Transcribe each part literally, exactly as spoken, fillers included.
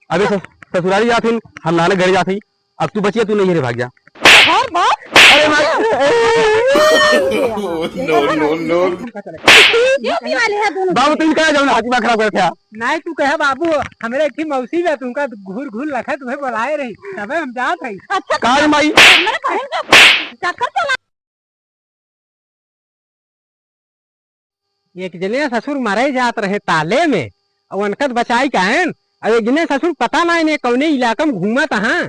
अबे सस-, ससुरारी जात हन, हम नाना घर जात हई। अब तू बचिया, तू नहीं रे, भाग जा। और बाप? अरे भाई। No, no, no। क्यों पी वाले हैं दोनों? बाबू, तुम कहाँ जाओ ना, दिमाग खराब करते हैं। नहीं, तू कहे बाबू, हमरे एक ठे मौसी बा, तुमका घूर घूर लखा तुम्हें बुलाए रही, तबे हम जात हई। अच्छा, का रे माई? हमरे बहन का चक्कर चला। एक जने ससुर मरे जात रहे ताले में, अउ अनकत बचाई काहेन, अउ एक जने ससुर पता ना इन्हें कौने इलाका में घूमत हाँ।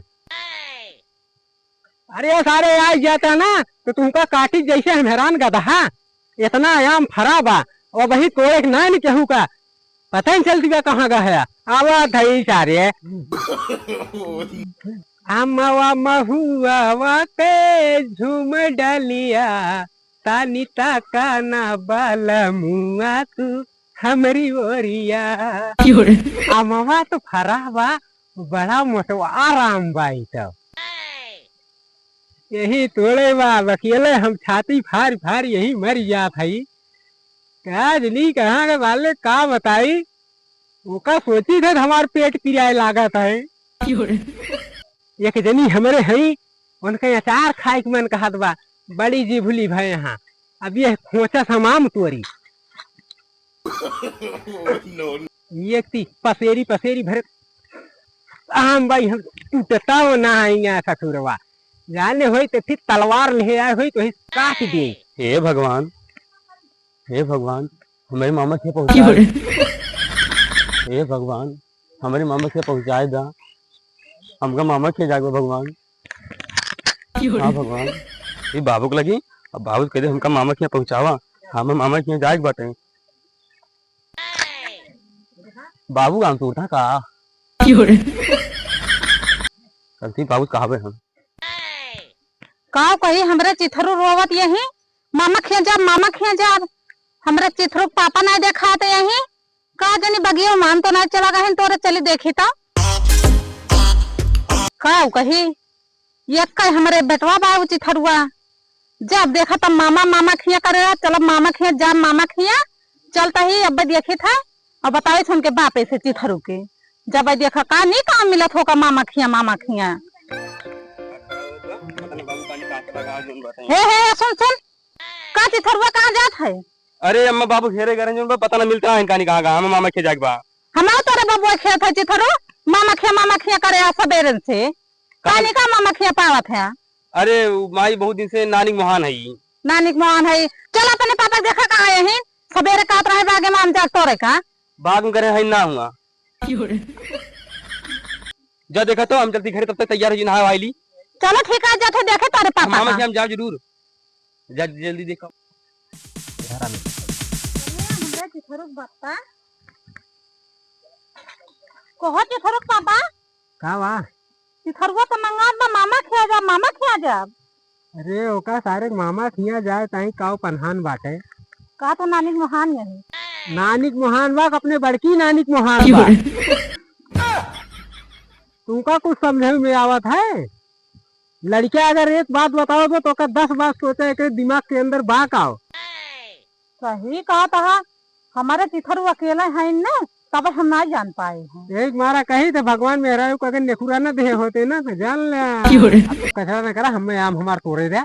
अरे सारे, आ जाता ना तो तुमका काटी जैसे हम हैरान गदहा। इतना आयाम फरा बा, और वही तोड़े के ना नहीं केहू का, पता ही चलती बा कहाँ का है। आवा धई सारे। अमवा महुआ के झूम डलिया, तानी ताका ना बाला मुआ तू हमरी ओरिया। क्यों रे? अमवा तो फरा बा, बड़ा मोटवा आराम बा ई तो। यही तोड़े बा, अकेले हम छाती फाड़ फाड़ यही मर जात हई। का जनी कहाँ के बाले का बताई, ओका सोची थे हमार पेट पिराए लागत है। क्यों रे? एक जनी हमरे हई, उनके अचार खाए के मन कहत बा, बड़ी जी भूली भए यहाँ। अब ये खोचा समाम तोरी। No, no। ये ती पसेरी पसेरी भरे आम बाई हम टूटता हो ना है यहाँ ससुरवा। जाने होई तो फिर तलवार ले आए होई तो ही काट दे। हे भगवान, हे भगवान, हमरे मामा के पहुँचाए। हे भगवान, हमरे मामा के पहुँचाए दा। हमका मामा के जागो भगवान। हाँ भगवान, ये बाबू के लगी, अब बाबू कह दे हमका मामा के पहुँचावा, हमें मामा के जाए के बाटे। बाबू गाँव तोड़ता का? गलती बाबू कहावे हम। का कही, हमरे चिथरू रोवत यही, "मामा खिया जाब, मामा खिया जाब।" हमरे चिथरू के पापा नाय देखात यही, का जनी बगियो मान तो नाय चला गए तोरे, चली देखी तो। का कही, यक्का हमरे बेटवा बा उ चिथरुआ, जब देखा तब मामा, मामा खिया करे, "चलब मामा खिया, जाब मामा खिया।" चलता ही अब देखी था, और बतावे थे उनके बापे से चिथरू के, जब देखा का नहीं काम मिलत होगा मामा खिया, मामा खिया। हे, हे, सुन, सुन, का चिथरुआ कहाँ जात है? अरे अम्मा, बाबू घेरे गरन जोन बा, पता ना मिलता है इनका नहीं कहाँ, कहाँ, हमें मामा खिया जाके बा। हमारा तोरे बबुआ खेत है चिथरू, मामा खिया, मामा खिया करे आ सबेरन से। का? कानी का मामा खिया पावत है? अरे, उ माई बहुत दिन से नानी के मोहान है। नानी के मोहान है। चल अपने पापा के देखा कहाँ है ही? सबेरे कहत रहे बागे में आम जाग तोरे का। बाग में करे है ना हुआ। जा देखा तो हम जल्दी घरे तब तक तैयार हो जी, नहाए वाली। चलो ठीक है, जाते देखे तोरे पापा मामा का। के हम जाओ जरूर। जा जल्दी देखो। अरे, हमरा चिथरुक बत्ता। कहो चिथरुक पापा। का बा? चिथरुआ तो मंगात बा, मामा खिया जा, मामा खिया जा। अरे, ओका सारे के मामा खिया जाए, ताई काव पनहान बाटे। का तो नानी के मोहान यही। नानी के मोहान बा, अपने बड़की नानी के मोहान बा। तुमका कुछ समझे में आवत है? लड़किया अगर एक बात बताओ तो, तो ओकर दस बात सोचे, एक दिमाग के अंदर बा का हो? सही कहत हा, हमारे चिथरू अकेले हैं न, तब हम ना जान पाए हैं। एक मारा कही तो भगवान मेहरारू को अगर नेखुरा न दे होते ना तो जान ले। क्यों रे? अब तू कचरा न करा, हमें आम हमार तोड़े दे।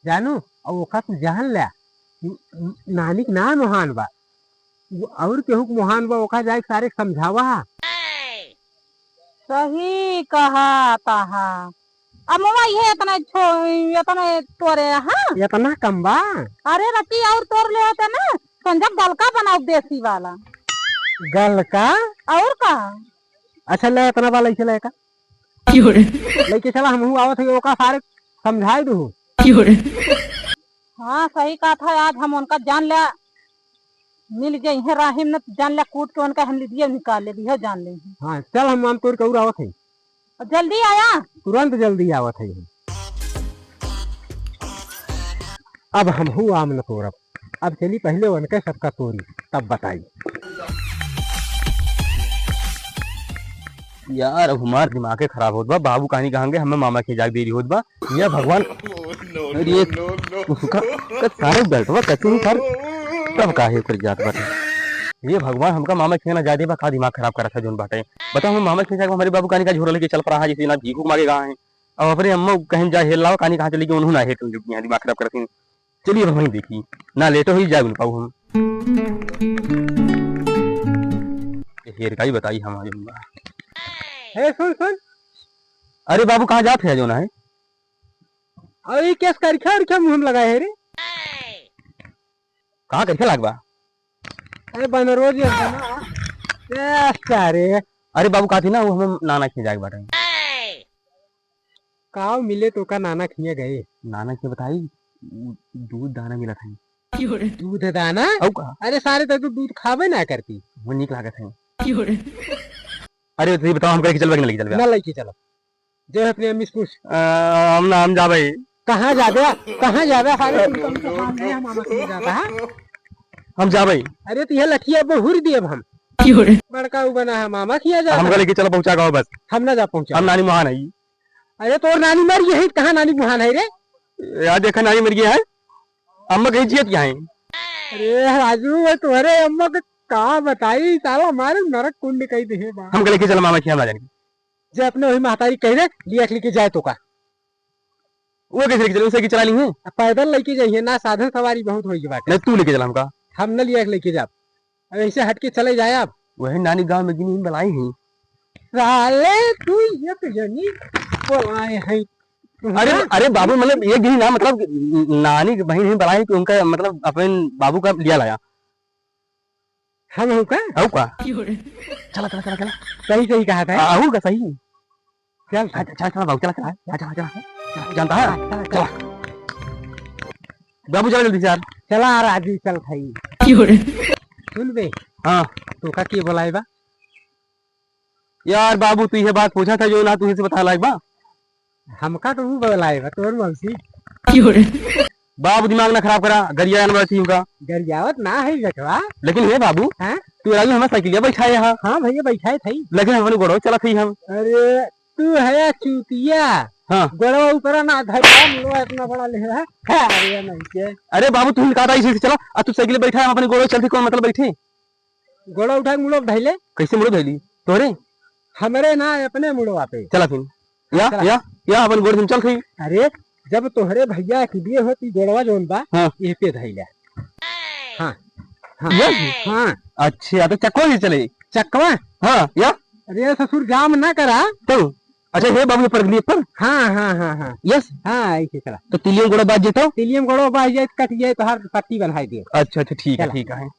जानू, अब ओका तू जान ले। न-, न-, नानी के ना मोहान बा। वो और केहू के मोहान बा, ओका जाए के सारे के समझावा। सही कहा तहा। अमवा ये इतना छो-, इतना तोरे, हाँ? इतना कम बा? अरे रति और तोर ले होते ना, संजब गलका बनाओ देसी वाला। गलका? और का? अच्छा ले, इतना बा, लइके ले का? क्यों रे? लइके चला, हमहू आवत है, ओका सारे समझाई दू। क्यों रे? हाँ, सही कहा था, आज हम उनका जान ले, मिल जाई है राहिम न, जान ले कूट के उनका हम लिदिया निकाल ले, दिया जान ले। हाँ, चल हम आम तोड़ के और आवत है। जल्दी आया। तुरंत जल्दी आवत है हम। अब हमहू आम न तोड़ब। अब चली पहले उनके सबका तोरी, तब बताई। यार, अब हमार दिमागे खराब होत बा। बाबू कहानी कहांगे, हमें मामा के जाके देरी होत बा। या भगवान, अरे ये उसका, का सारे बेल्टवा कचू ही फाड़, तब काहे ऊपर जात बाटे। हे भगवान, हमका मामा के यहाँ ना जाए देबा, का दिमाग खराब करत है जौन बाटे। बताओ, हम मामा के यहाँ जाके हमरे बाबू कानी का झोरा लेके चल पड़ा है, जैसे ना भीख उख मांगे गा है। अब अपने अम्मा कहीं जा हेल लावा, कानी कहाँ चली गई, उन्होंने ना हेल तुम यहाँ दिमाग खराब करत हैं। चलिए, अब वहीं देखी, ना लेटो ही जाए उन पाऊ हम। ये हेर का ही बताई हमारी अम्मा। ए, सुन, सुन। अरे बाबू, कहाँ जात है जौन है? अरे, ये केस करिखा उरिखा मुँह में लगाए है रे? कहाँ करिखा लागबा? अरे, बनरो जी, ए, सारे। अरे बाबू, कहा थी ना, वो हमें नाना खिया जाए बाटे। काव मिले तो का नाना खिया गए? नाना के बताई, उ दूध दाना मिला था। दूध दाना? अउ का? अरे सारे, तो तू दूध खावे ना करती। वो नीक लागत है। अरे, तो ये बताओ, हमका लेके चलबा कि ना लेके चलबा? ना लेके चलो। जे अपने अम्मी से पूछ। अ, हम ना, हम जाबे। कहाँ जाबे? कहाँ जाबे? सारे तुम कम से काम नहीं, हम आमक नहीं जाता, हाँ? हम जाबे। अरे, तो ये लठिया बहुर दिए अब हम। बड़का उ बना है मामा खिया जाता। हमका लेके चलो, पहुँचा गाँव बस। हम ना जा पहुँचा। हम नानी मुहान है। अरे, तोर नानी मर गई है, कहाँ नानी मुहान है रे? यार, देखा, नानी मर गई है। अम्मा कहीं जियत क्या है? अरे राजू, वो तुम्हारे अम्मा के का बताई, साला हमारे नरक कुंड कही दे बा। हमका लेके चलो मामा खिया, हम ना जाएंगे। जे अपने वही महतारी कह दे, लिया के लेके जाए तो का? वो कैसे लेके चले? उसे की चला ली है? अब पैदल लेके जाइए ना, साधन सवारी बहुत होई बाटे। नहीं, तू लेके चला हमका। हम न लिया के लेके जाब। अब ऐसे हट के चले जाए आप। वही नानी गांव में गिनी बलाई है। साले तू ये तो जनी बलाई है। अरे, हाँ? अरे बाबू, मतलब ये गिनी ना, मतलब नानी की बहन ही बलाई है कि उनका, मतलब अपन बाबू का लिया लाया। हम हूँ का? हऊ का? चला, चला, चला, चला। सही, सही कहा था। आ, हऊ का सही? चल, चल, चल, चल, बाबू, चला, चला, चला, चला, चला, चला, जानता है? चला, चला। चला। बाबू, चला जल्दी से यार। चला, राजू, चल भाई। सुन बे। हाँ। तोका के बोलाए बा? यार बाबू, तू ये बात पूछा था जो ना तू इसे बता लायक बा। हमका तो वो बोलाए बा, तोर मौसी। बाबू, दिमाग ना खराब करा, गरिया ना बड़ा चीज का। गरियावत ना है बेटवा। लेकिन हे बाबू, हाँ? तू राजू हमार साइकिलिया बैठाए हा। हाँ भैया, बैठाए थे। लेकिन हमने गोड़ो चलत ही हम। अरे, तू है चूतिया। हाँ। गोड़वा ऊपर ना धर, हम लो इतना बड़ा ले रहा। अरे नहीं के। अरे बाबू, तू ही कहा था इसे चला, अब तू साइकिल बैठा है, हम अपने गोड़ो चलती, कौन मतलब बैठे? गोड़ा उठा के मुड़ो धैले। कैसे मुड़ो धैली? तोरे? हमरे ना, अपने मुड़वा पे। चला फिर। या, चला। या, या, अपन गोड़ से चल खई। अरे, जब तोहरे भैया के लिए होती गोड़वा जौन बा, हाँ। ये पे धैले। हाँ, हाँ, ये? हाँ। अच्छा, तो चक्कवा से चले? चक्कवा? हाँ, या। अरे ससुर, जाम ना करा। तो? अच्छा, हे बाबू, ये पर, ये पर? हाँ, हाँ, हाँ, हाँ। यस? हाँ, ऐसे चला। तो तिलियम गोड़ा बाज जेतो? तिलियम गोड़ा बाज जाए, कट जाए, तो हर पट्टी बनाई दे। अच्छा, अच्छा, ठीक है, चला। ठीक है।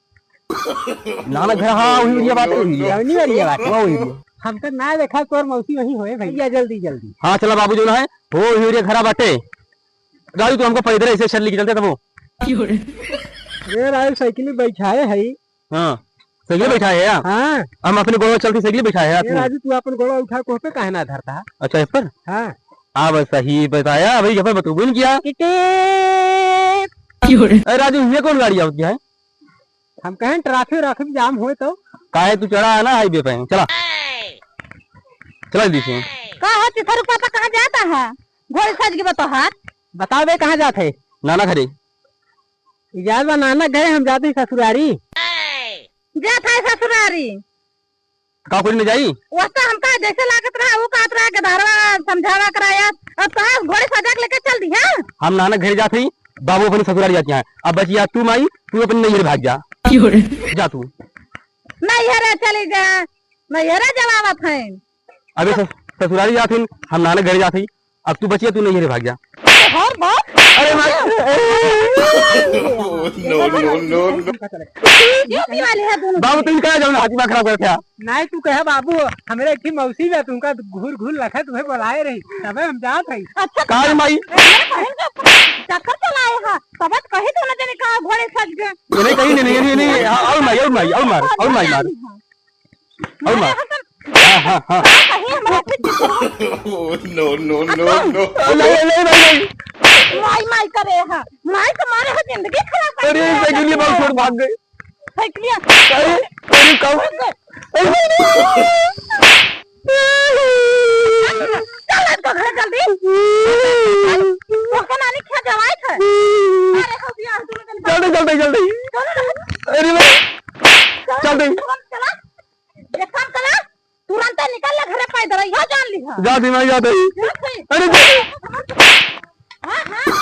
नाना घर, हाँ, वही एरिया बाटे, वही एरिया। जौनी एरिया बाटे। हाँ, वही एरिया। हम तो ना देखा, तोर मौसी वही होए भैया, जल्दी, जल्दी। हाँ, चला बाबू, जो ना है, हो, वही एरिया घरा बाटे। राजू, तू हमको पैदल ऐसे चल लेके चलते तब वो। अरे राजू, साइकिल में बैठाए है। हाँ, साइकिल बैठाए है या? हाँ। हम अपने गोड़वा चलती साइकिल बैठाए है ए तू। राजू, तू अपन गोड़वा उठा, कोह पे काहे ना धरता है? अच्छा, इस पर? हाँ। अब सही बताया, अभी यहाँ पर बतूबे नहीं किया। टिटिट। अरे राजू, ये कौन गाड़ी आवत है? हम कहें ट्रैफिक व्राफिक जाम होए तो। काहे तू चढ़ा है ना हाईवे पे, चला। चला जल्दी से। का हो चिथरू पापा, कहाँ जाता है? घोड़े सज के बतो हाथ। बताओ बे, कहाँ जात है? नाना घरे। ई जात बा नाना घरे, हम जात ही ससुरारी। जात है ससुरारी। का कुछ नहीं जाई? वस्ता हमका जैसे लागत रहा, वो कहत रहा, गधारवा समझावा कराया। अब कहाँ घोड़े सजा के लेके चल दी, हाँ? हम नाना घरे जात ही, बाबू अपने ससुरारी जाती हैं। अब बचिया तू माई, तू अपने नैहर भाग जा। जा तू। नैहर चली जा, नैहर जवाब है। अबे सस-, ससुरारी जात ही, हम नाना घरे जात ही। अब तू बचिया, तू नैहरे भाग जा। अरे हर बात। अरे भाई। No, no, no, no। क्यों पी वाले हैं दोनों? बाबू, तुम कहाँ जाओ ना, दिमाग खराब करते हैं। नहीं, तू कहे बाबू, हमरे एक ठे मौसी बा, तुमका घूर घूर लखे तुम्हें बुलाए रही, तबे हम जात रही। अच्छा, काहे माई? मेरे बहन के ऊपर चक्कर चलाए हा, तब कही तो ना जाने कहाँ घोड़े सज गए। नहीं, कहीं नहीं, नहीं, नहीं, नहीं, और माई, और माई, और मार, और माई मार। और मार। हाँ, हाँ, हाँ। कहीं हमारा कुछ Oh, no, no, no, no। नहीं, नहीं, नहीं, नहीं। माई, माई करे हा। माई तो मारे हा, जिंदगी खराब कर अरे, दिया साइकिलिया है। बहुत छोट भाग गए। साइकिलिया। अरे, अरे, कब? अरे, नहीं। चल, इसको घर जल्दी। उसका नानी क्या जवाई था? अरे, हो गया, दोनों जन जल्दी, जल्दी, जल्दी। चल, चल। अरे, नहीं। चल। चल, पैदल, यहाँ जान लिहा। जा दी मैं, जा दी। जा दी। अरे जा। हाँ, हाँ, हाँ।